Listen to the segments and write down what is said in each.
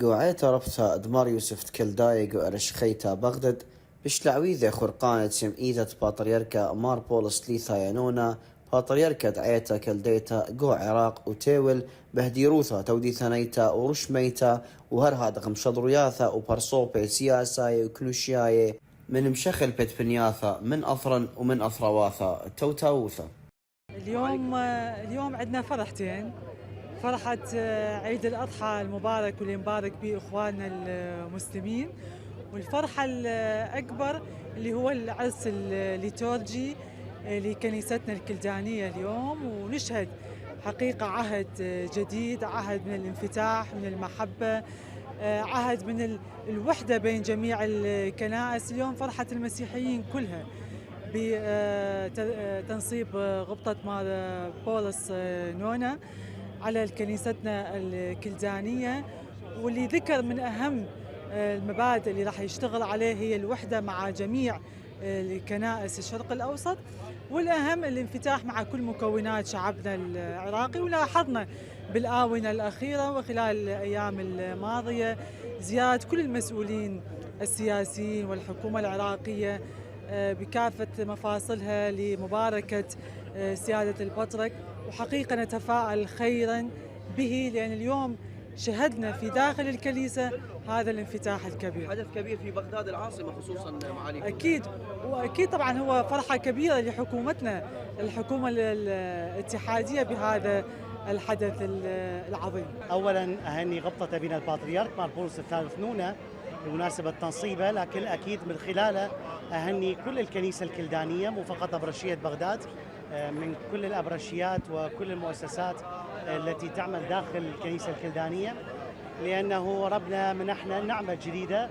قوعيتا ربطا ادمار يوسف تكلداي قوارشخيتا بغداد بشلعويذة خرقانة سمئيدة باتريركا مار بولس ليثا يانونا باتريركا دعيتا كلديتا قو عراق وتيول بهديروثا تودي ثنيتا ورشميتا وهرها دقم شضرياثا وبرصوبي سياساي وكلوشياي من مشخل بتبنياثا من أثرا ومن أثرواثا توتاوثا. اليوم عندنا فرحتين. فرحة عيد الأضحى المبارك واللي مبارك به إخواننا المسلمين، والفرحة الأكبر اللي هو العرس الليتورجي لكنيستنا الكلدانية اليوم، ونشهد حقيقة عهد جديد، عهد من الانفتاح، من المحبة، عهد من الوحدة بين جميع الكنائس. اليوم فرحة المسيحيين كلها بتنصيب غبطة مار بولس نونا على كنيستنا الكلدانية، واللي ذكر من أهم المبادئ اللي راح يشتغل عليه هي الوحدة مع جميع كنائس الشرق الأوسط، والأهم الانفتاح مع كل مكونات شعبنا العراقي. ولاحظنا بالآونة الأخيرة وخلال الأيام الماضية زيارة كل المسؤولين السياسيين والحكومة العراقية بكافة مفاصلها لمباركة سيادة البطرك، وحقيقة نتفائل خيرا به، لأن اليوم شهدنا في داخل الكنيسة هذا الانفتاح الكبير. حدث كبير في بغداد العاصمة خصوصا معالي. أكيد، وأكيد طبعا هو فرحة كبيرة لحكومتنا، الحكومة الاتحادية، بهذا الحدث العظيم. أولا أهني غبطة أبينا البطريرك مار بولس الثالث نونة بمناسبة تنصيبه، لكن أكيد من خلاله أهني كل الكنيسة الكلدانية، مو فقط أبرشية بغداد، من كل الأبرشيات وكل المؤسسات التي تعمل داخل الكنيسة الكلدانية، لأنه ربنا منحنا نعمة جديدة.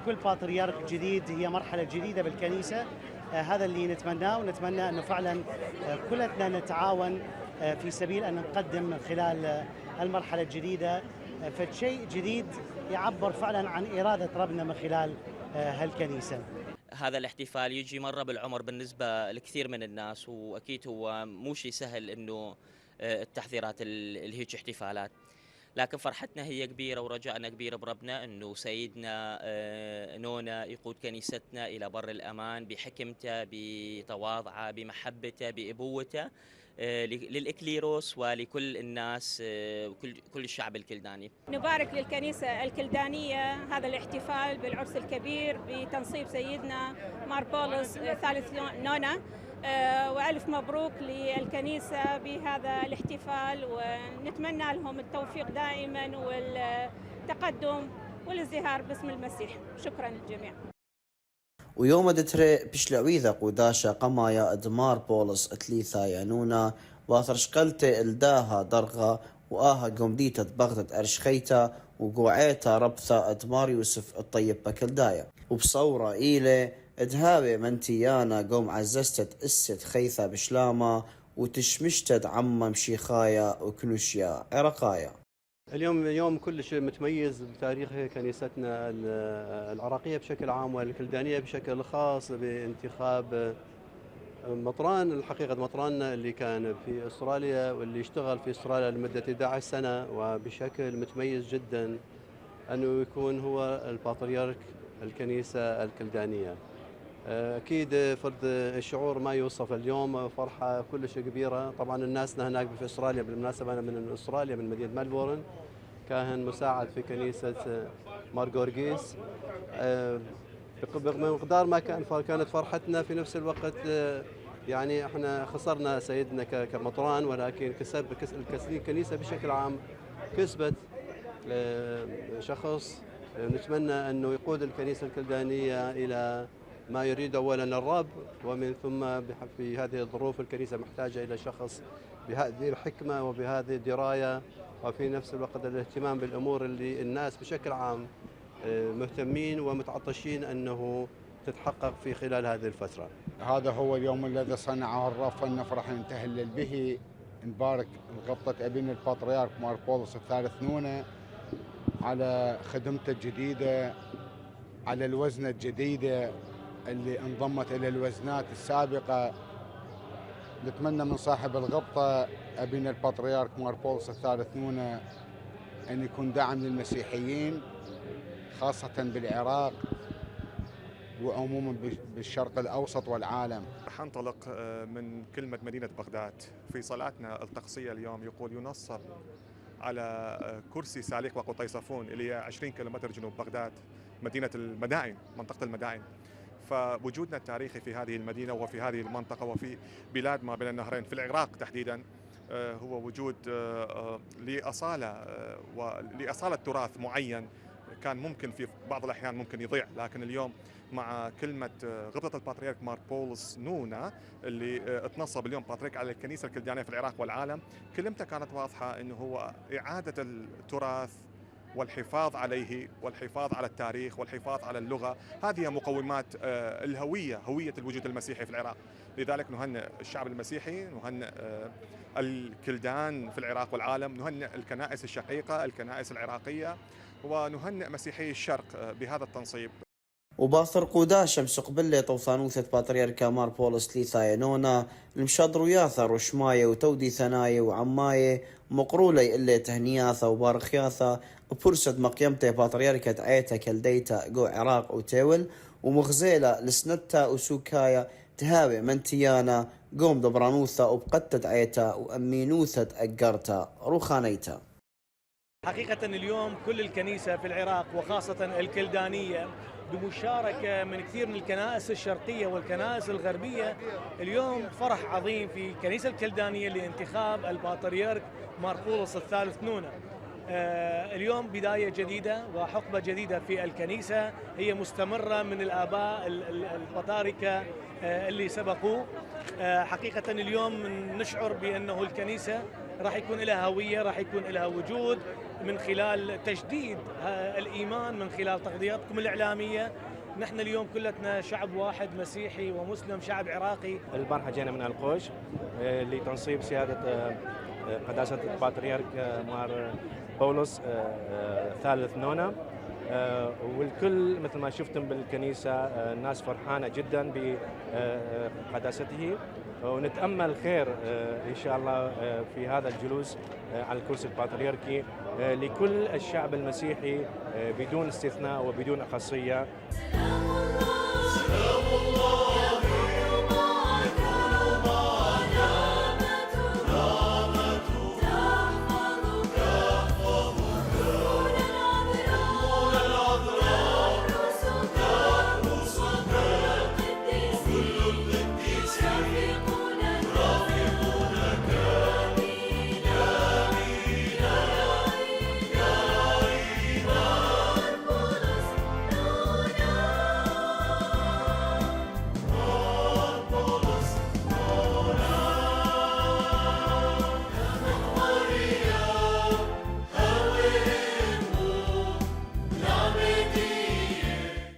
كل بطريرك جديد هي مرحلة جديدة بالكنيسة، هذا اللي نتمناه، ونتمنى أنه فعلا كلنا نتعاون في سبيل أن نقدم من خلال المرحلة الجديدة فشيء جديد يعبر فعلا عن إرادة ربنا من خلال هالكنيسة. هذا الاحتفال يجي مرة بالعمر بالنسبة لكثير من الناس، وأكيد هو مو شيء سهل إنه التحضيرات الهيج احتفالات، لكن فرحتنا هي كبيرة ورجائنا كبير بربنا إنه سيدنا نونا يقود كنيستنا إلى بر الأمان بحكمته، بتواضعه، بمحبته، بأبوته للإكليروس ولكل الناس وكل الشعب الكلداني. نبارك للكنيسة الكلدانية هذا الاحتفال بالعرس الكبير بتنصيب سيدنا مار بولس ثالث نونا، وألف مبروك للكنيسة بهذا الاحتفال، ونتمنى لهم التوفيق دائما والتقدم والازدهار باسم المسيح. شكرا للجميع. ويوم دتري بشلعويذا قوداشا قمايا ادمار بولس اتليثا يانونا واثرشقلتي الداها درغا واها قمديتا بغداد ارشخيتا وقوعيتا ربثا ادمار يوسف الطيب بكلدايا وبصورة إيلي ادهاوي منتيانا قوم عززتت اسد خيثا بشلاما وتشمشتت عمم شيخايا وكنوشيا عرقايا. اليوم يوم كلش متميز بتاريخ كنيستنا العراقية بشكل عام والكلدانية بشكل خاص، بانتخاب مطران، الحقيقة مطراننا اللي كان في أستراليا واللي اشتغل في أستراليا لمدة 11 سنة، وبشكل متميز جدا أنه يكون هو البطريرك الكنيسة الكلدانية. أكيد فرد الشعور ما يوصف اليوم، فرحة كلش كبيرة. طبعا الناسنا هناك في أستراليا، بالمناسبة أنا من أستراليا من مدينة ملبورن، كاهن مساعد في كنيسة مارغورغيس. بمقدار ما كانت فرحتنا في نفس الوقت، يعني احنا خسرنا سيدنا كمطران، ولكن كسب الكنيسة بشكل عام كسبت شخص نتمنى أنه يقود الكنيسة الكلدانية إلى ما يريد أولا الرب، ومن ثم في هذه الظروف الكنيسة محتاجة إلى شخص بهذه الحكمة وبهذه الدراية، وفي نفس الوقت الاهتمام بالأمور اللي الناس بشكل عام مهتمين ومتعطشين أنه تتحقق في خلال هذه الفترة. هذا هو اليوم الذي صنعه الرب فلنفرح نتهلل به. نبارك غبطة أبينا البطريرك مار بولس الثالث نونة على خدمته الجديدة، على الوزنة الجديدة اللي انضمت إلى الوزنات السابقة. نتمنى من صاحب الغبطة أبينا البطريرك مار بولس الثالث نونة أن يكون دعم للمسيحيين خاصة بالعراق وعموما بالشرق الأوسط والعالم. رح أنطلق من كلمة مدينة بغداد. في صلاتنا الطقسية اليوم يقول ينصب على كرسي سالك وقطيصفون اللي هي 20 كيلومتر جنوب بغداد، مدينة المدائن، منطقة المدائن. فوجودنا التاريخي في هذه المدينة وفي هذه المنطقة وفي بلاد ما بين النهرين في العراق تحديدا هو وجود لأصالة تراث معين كان ممكن في بعض الأحيان ممكن يضيع، لكن اليوم مع كلمة غبطة البطريرك ماربولس نونا اللي اتنصب اليوم بطريرك على الكنيسة الكلدانية في العراق والعالم، كلمته كانت واضحة أنه هو إعادة التراث والحفاظ عليه والحفاظ على التاريخ والحفاظ على اللغة. هذه مقومات الهوية، هوية الوجود المسيحي في العراق. لذلك نهنئ الشعب المسيحي، نهنئ الكلدان في العراق والعالم، نهنئ الكنائس الشقيقة، الكنائس العراقية، ونهنئ مسيحي الشرق بهذا التنصيب. وباثر قودا شمس قبلة طوثانوثة بطريركا ماربولس ليثاينونا المشادر وياثا رشماية وتودي ثناية وعماية مقرولي اللي تهنياثا وبارخياثا وبرسد مقيمته بطريركة عيتا كالديتا قو عراق وتاول ومغزيلة لسنتا وسوكايا تهاوي منتيانا قوم دبرانوثا وبقتت عيتا وأمينوثة أقرتا روخانيتا. حقيقة اليوم كل الكنيسة في العراق وخاصة الكلدانية بمشاركة من كثير من الكنائس الشرقية والكنائس الغربية، اليوم فرح عظيم في الكنيسة الكلدانية لانتخاب البطريرك ماربولس الثالث نونا. اليوم بداية جديدة وحقبة جديدة في الكنيسة، هي مستمرة من الآباء البطاركة اللي سبقوا. حقيقة اليوم نشعر بأنه الكنيسة راح يكون لها هوية، راح يكون لها وجود من خلال تجديد الإيمان، من خلال تغطياتكم الإعلامية. نحن اليوم كلتنا شعب واحد مسيحي ومسلم، شعب عراقي. البارحة جينا من القوش لتنصيب سيادة قداسة البطريرك مار بولس ثالث نونا، والكل مثل ما شفتم بالكنيسة الناس فرحانة جدا بقداسته، ونتأمل خير إن شاء الله في هذا الجلوس على الكرسي البطريركي لكل الشعب المسيحي بدون استثناء وبدون أخصية. سلام الله